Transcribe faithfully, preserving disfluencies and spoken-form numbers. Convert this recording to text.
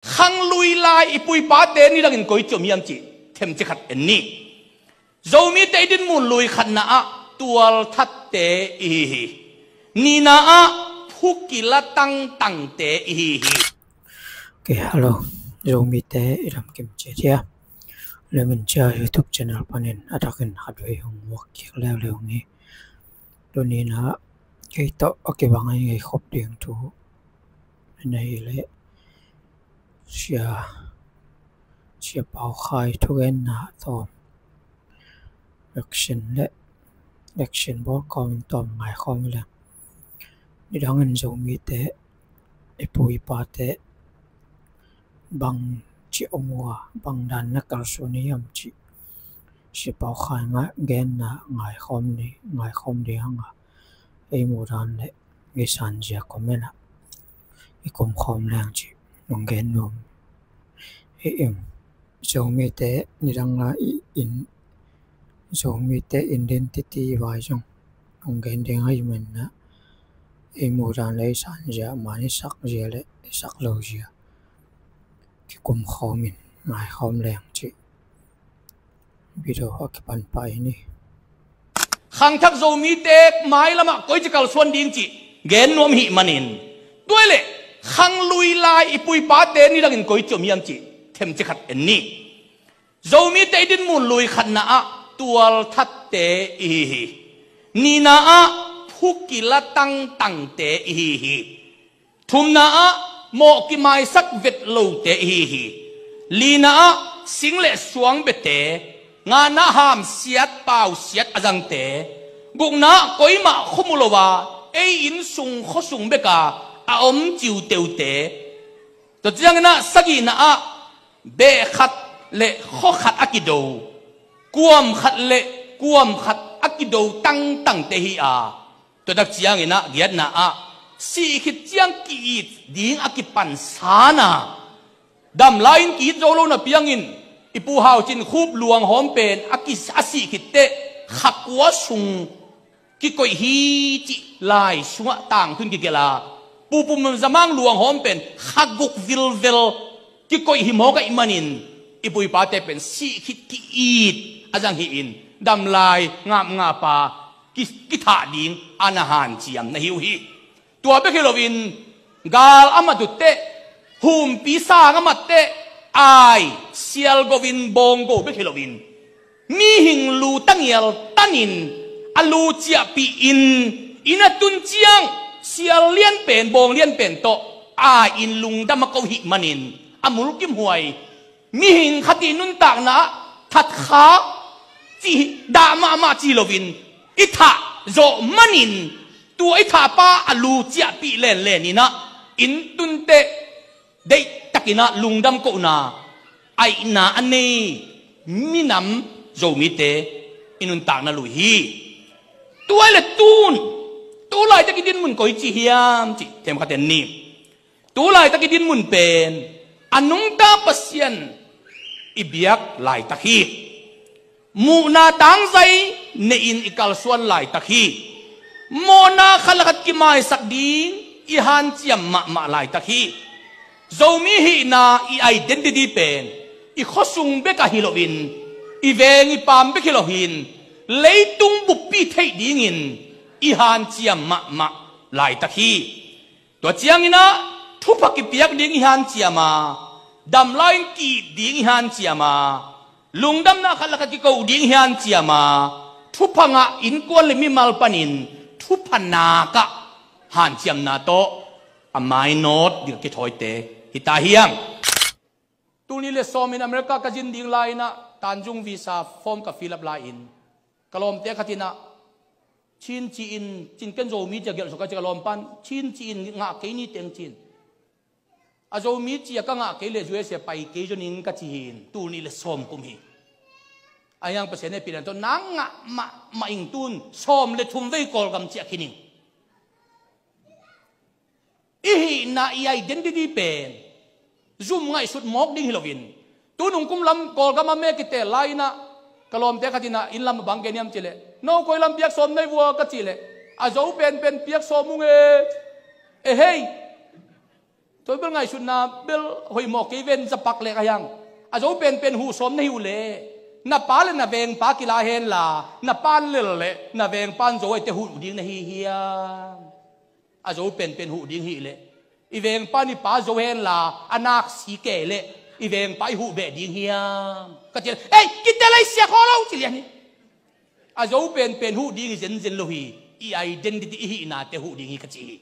Khanglui lai i puipate nidangin koi ci om hiam cih themci khat en ni. Zomite i dinmun lui khatna ah tualthatte i hi hi. Nihna ah phukila tangtangte i hi hi. Okay, hello. Zomite i dam kim ciat hia? Lemin cia YouTube channel panin a takin khat vei hong muak kik leuleu ni. Tuni-in ah kei tawh a kibang a i ngei khop ding thu na hi leh Sia, Sia Pau Khai thugenna tawm, reaction le reaction bawl kawmin tawm ngai khawm hi leh. Nidangin Zomite, i pu i pate bang ci om uh a, bang dan na kalsuan hiam cih Sia Pau Khai genna ngai khawm ni, ngai khawm ding hang a, ei muh dan le ei sanzia comment ah i kum khawm leng cih hong gen nuam hi ing. Zomite nidang a i in, Zomite identity vai zong hong gen ding ahih manin ah, ei muh dan le ei sanzia, man i sakzia le i sak lo zia kikum khawmin ngai khawm leng cih video a kipan pah hi ni. Khangthak Zomite mailamah koi ci kalsuan ding cih gen nuam hih manin, tua hi leh khanglui lai i pu i pate nidangin koi ci om hiam cih themci khat en ni. Zomite i dinmun lui khatna ah tualthatte i hi hi. Nihna ah phukila tangtangte i hi hi. Thumna ah mawh kimaisak vet lote i hi hi. Lina ah sing le suang bete, ngana ah hamsiat pausiat a zangte, gukna ah koimah khua mu lo a, ei inn sung khua sung bek a a om ciuteute, tua ciangin ah sagihna ah beh khat le khua khat a kido, kuam khat le kuam khat a kido tangtangte hi a, tua tak ciangin ah giatna ah sih khit ciang ki-it ding a kipan sana, dam lai-in ki-it zo lo na piangin i Pu Hau Cin Khup luanghawm pen a ki, a sih khit teh kha kua sung kikoih hi cih lai sungah tangthu-in kigelh a, Pu Pum Za Mang luanghawm pen kha guk vilvel kikoih hi mawk ahih manin i pu i pate pen sih khit ki-it a zang hi-in, dam lai ngapngap a ki, kithah ding a na hanciam na hi uh hi. Tua bek hi loin gal a mat uh teh, humpi sang a mat teh, ai sialgo-in bawnggo bek hi loin mihing lu tangial tanin a lu ciahpih in, inn a tun ciang sial lian pen, bawng lian pen tawh ai-in lungdam a ko hih manin a mulkimhuai. Mihing khat i nuntakna ah thatkha cih dah mahmah ci loin i thah zawh manin, tua i thahpa a lu ciahpih lenlen in ah inn tun teh deihtakin ah lungdam kohna, aihna a nei minam Zomite i nuntakna lui hi. Tua hi leh tun, tu laitak i dinmun koi ci hiam cih themkhat en ni. Tu laitak i dinmun pen a nungta Pasian i biak laitak hi. Muhna tangzai nei-in i kalsuan laitak hi. Mawhna khat le khat kimaisak ding i hanciam mahmah laitak hi. Zomi hihna i identity pen i khuasung bek ah hi loin, i veng i paam bek hi lo hi-in, leitung buppi theih dingin i hanciam mahmah laitak hi. Tua ciangin ah thupha kipiak ding i hanciam a, dam lai-in ki-it ding i hanciam a, lungdamna khat le khat kiko ding i hanciam a, thupha ngah innkuan le mimal panin thupha nak ah hanciamna tawh a mainawt ding a kithawite hi ta hiang. Tul nih le sawmin America ka zin ding lai-in ah Tanjung visa form ka fill up lai-in ka lawmte khat in ah Chin ci-in, Chin ken Zomi ci-a gelh suk a ci, ka lawm pan Chin ci-in ngah kei ni teng ci-in, a Zomi ci-a ka ngah kei leh U S A pai kei zaw ning ka ci hi-in, tul nih le sawm kum hi. Ahi hang Pasian hehpihna tawh nang ngah mahmah ing, tun sawm le thum vei Kawlgam ciah khin ing. I hihna, i identity pen zum ngaihsut mawk ding hi loin, tu nung kum lam Kawlgam a me kiteel lai-in ah ka lawmte khat in ah inn lam a bang gen hiam cih leh, no koi lam piak sawm na hi uh a ka cih leh, a Zo penpen piak sawm ung e. E hei, Tua bel ngaihsutna bel hoih mawh kei ven, zapak lek a hiang. A zo penpen huh sawm na hih uh leh, na pa le na vengpa kila henla, na pa lel le na vengpa in zo a i te huh ding na hi hiam? A zo penpen huh ding hih leh, i vengpa in i pa zo henla a naksi kei leh i vengpa i huh beh ding hiam? Ka ci leh, ei, kite lei sia khaw lo, ci lian hi. A zo penpen huh ding hi zenzen lo hi. I identity, i hihnate huh ding hi ka ci hi.